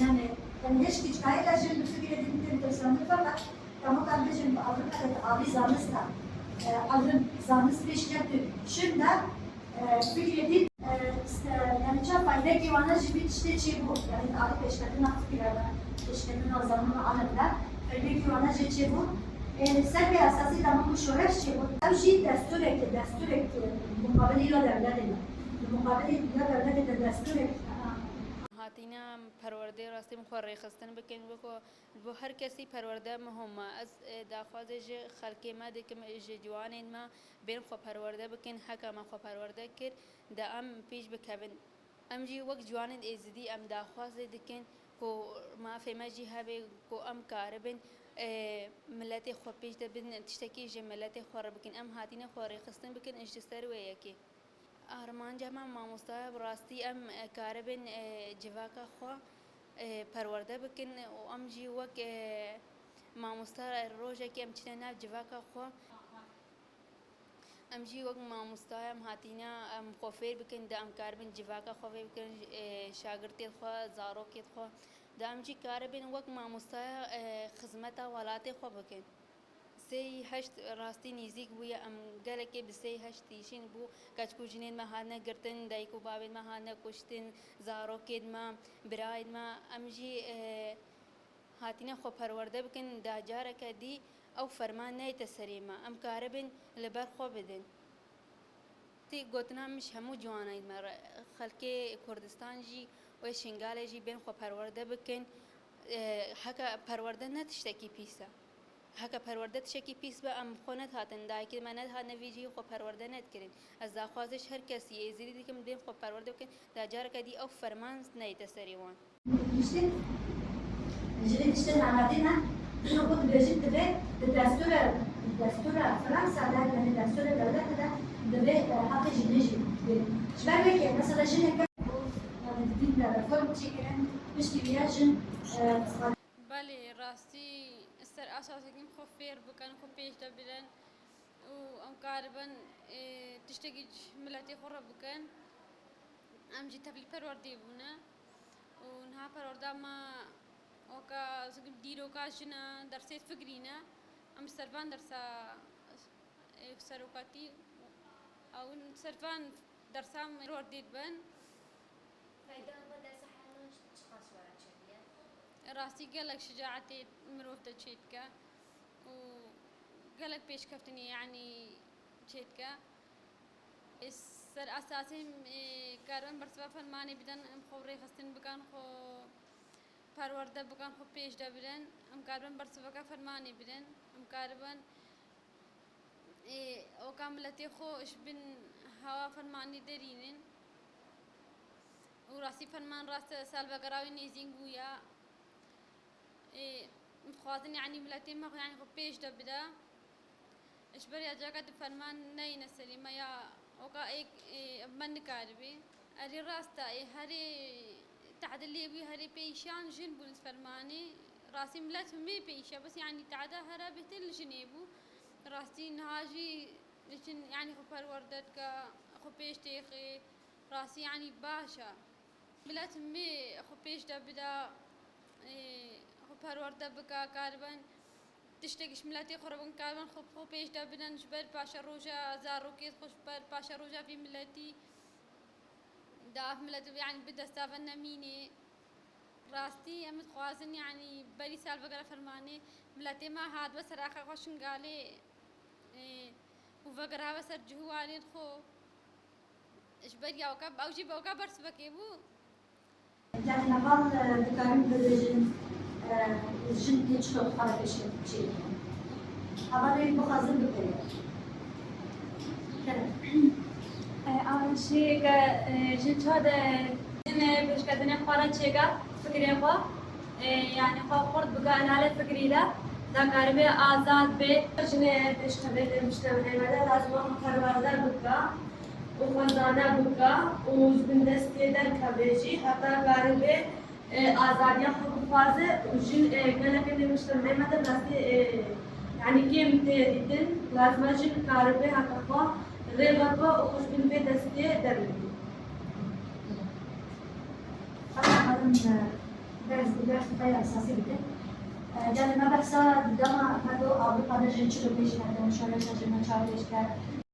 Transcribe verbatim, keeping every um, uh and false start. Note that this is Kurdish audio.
Yani, yani hiç kî çikayê de jin bi fikrê din tên tersandin, fakat kamokan bêjin bi Avrupa'da da alî zanista, e, alî zanist pêş ketin. Şin de, e, fikrê din, e, işte, yani çav faydekî wana jî vî tiştê çêbû. Yani alî pêşketina fikra de, pêşketina zanîna alem de, faydekî wana jî çêbû. E, ser vê esasî de min şoreş çêbû. Ew jî desturek, desturek, e, muqabilî ya dewletê de. Muqabilî ya dewletê de desturek, e, Hatîna perwerdeyê rastî min xwe rêxistin bikin, weko ji bo her kesî perwerde muhim e. Ez, e, daxwazê ji xelkê me dikim, ji ciwanên me bên xwe perwerde bikin, heke me xwe perwerde kir, de em pêş bikevin. Em jî wek ciwanên êzidî em daxwazê dikin ku mafê me jî hebe, ku em karibin, e, miletê xwe pêş de bin, tiştekî ji miletê xwe re bikin. Em hatîne xwe rêxistin bikin, ji ser wê yekê. Armanca me mamosta ye, bi rastî em, e, karibin, e, civaka xwe, e, perwerde bikin û em jî wek, e, mamosta rojekê em çine nav civaka xwe. Em jî wek mamosta em hatîne em xwe fêr bikin, de em karibin civaka xwe fêr bikin, e, şagirtê xwe, zarokê xwe. De em jî karibin wek mamosta, e, xizmeta welatê xwe bikin. Sêyî heşt rastî nêzîk bûye, em gelekê bi sêyî heşt tîşîn bû, keçik û jinên me hatine girtin, dayik û bavên me hatine kuştin, zarokên me, birayên me, em jî, e, hatine xwe perwerde bikin, da careke dî ew ferman neyte serê me, em karibin li ber xwe bidin. Tê gotina min ji hemû ciwanayên me re, xelkê Kurdistan jî û yê Şingalê jî bên xwe perwerde bikin. E, heke perwerde ne tiştekî pîs e. Heke perwerde tiştekî pîs be, em xwe nedihatin dayikê me, nedihatine vî cihî xwe perwerde nedikirin. Ez daxwazê ji her kesî êzidî dikim, bên xwe perwerde bikin, da careke dî ew ferman neyte serê wan. Tiştê, jinê tiştên heqetî ne, ku dibêjin divê di destûra, destûra Fransa de, yanî destûra dewletê de divê, e, heqê jinê jî bê. Ji ber wê ke mesela jineke, yanî di dîn de reform çêkirin, piştî vîya jin, e, Belê, rastî ser esasê din xwe fêr bikin, xwe pêş de birin û em karibin, e, tiştekî ji miletê xwe re bikin. Em jî tevlî perwerdê bûne û niha perwerda me weke dîroka jin e, dersê fikrî ne. Em li ser van dersa, e, serokatî, ew li ser van dersa perwerdê dibin. Feyda li dersa heya me çiqas we re çêbûye? Rastî gelek şicaetê mirov de çêdike û gelek pêşkeftinê, yanî çêdike. Ê ser esasê, ê, karibin bersiva fermanê bidin, em xwe rêxistin bikin, xwe perwerde bikin, xwe pêş de birin. Em karibin bersiveke fermanê bidin. Em karibin, ê, oka miletê xwe ji bin hewa fermanê derînin. Û rastî ferman rast e, salvegera wî nêzîk bûye. Ê, em dixwazin, yanî miletê me, yanî xwe pêş de bide. Ji ber ya caka di ferman neyne serê me ya oka êk, ê, me nikaribê. Erê rast e, ê, herê tehdilê bû, herê pêşiyan jin bûn li fermanê. Rastî milet himê pêşiya, bes yanî tehde here bêhtir li jinê bû. Rastî niha jî diçin, yanî xwe perwerde dike, xwe pêş têxê. Rastî yanî baş e. Milet himê xwe pêş de bide, ê, xwe perwerde bike, karibin tiştek ji miletê xwe re bikin, karibin xwe, xwe pêş de bidin ji ber paşeroja zarokê xwe, ji ber paşeroja vî miletî. Da ev milet, yanî bi desta ve nemînê. Rastî em dixwazin, yanî berî salvegera fermanê miletê me hatibe ser axa xwe Şingalê, ê, û vegeribe ser cih û warên xwe. Ji ber ya weka, ew jî bi weka bersivekê bû. Yanî heval, e, dikarin bibêjin, e, jin tê çi xwe xwe re pêşketî çêkin. Hevalê wî bixwazin bipeyivin. Kerem. E, a, jî ke, e, jin çawa de jin, e, pêşketinê xwe re çêke fikrê xwe, e, yanî xwe xurt bike enalê fikrî de, da karibe azad bê. Jinê pêşkevê de muştemirê me de lazim e xwe perwerde bike û xwe zane bike û ji bin destê derkeve jî heta karibe, e, azadiya xwe bixwaze û jin, e, gelekê nê muştemirê me de rastî, e, yanî kêm tê dîtin. Lazim e jin karibe heta xwe rê veke û xwe ji bin vê destê derbibe. Xanım, e, Ders, ders pey esasî bide. E, yani me behsa dema me do Avrupa de jî çilo pêş kete, şoreşa jî me çawa pêş kete.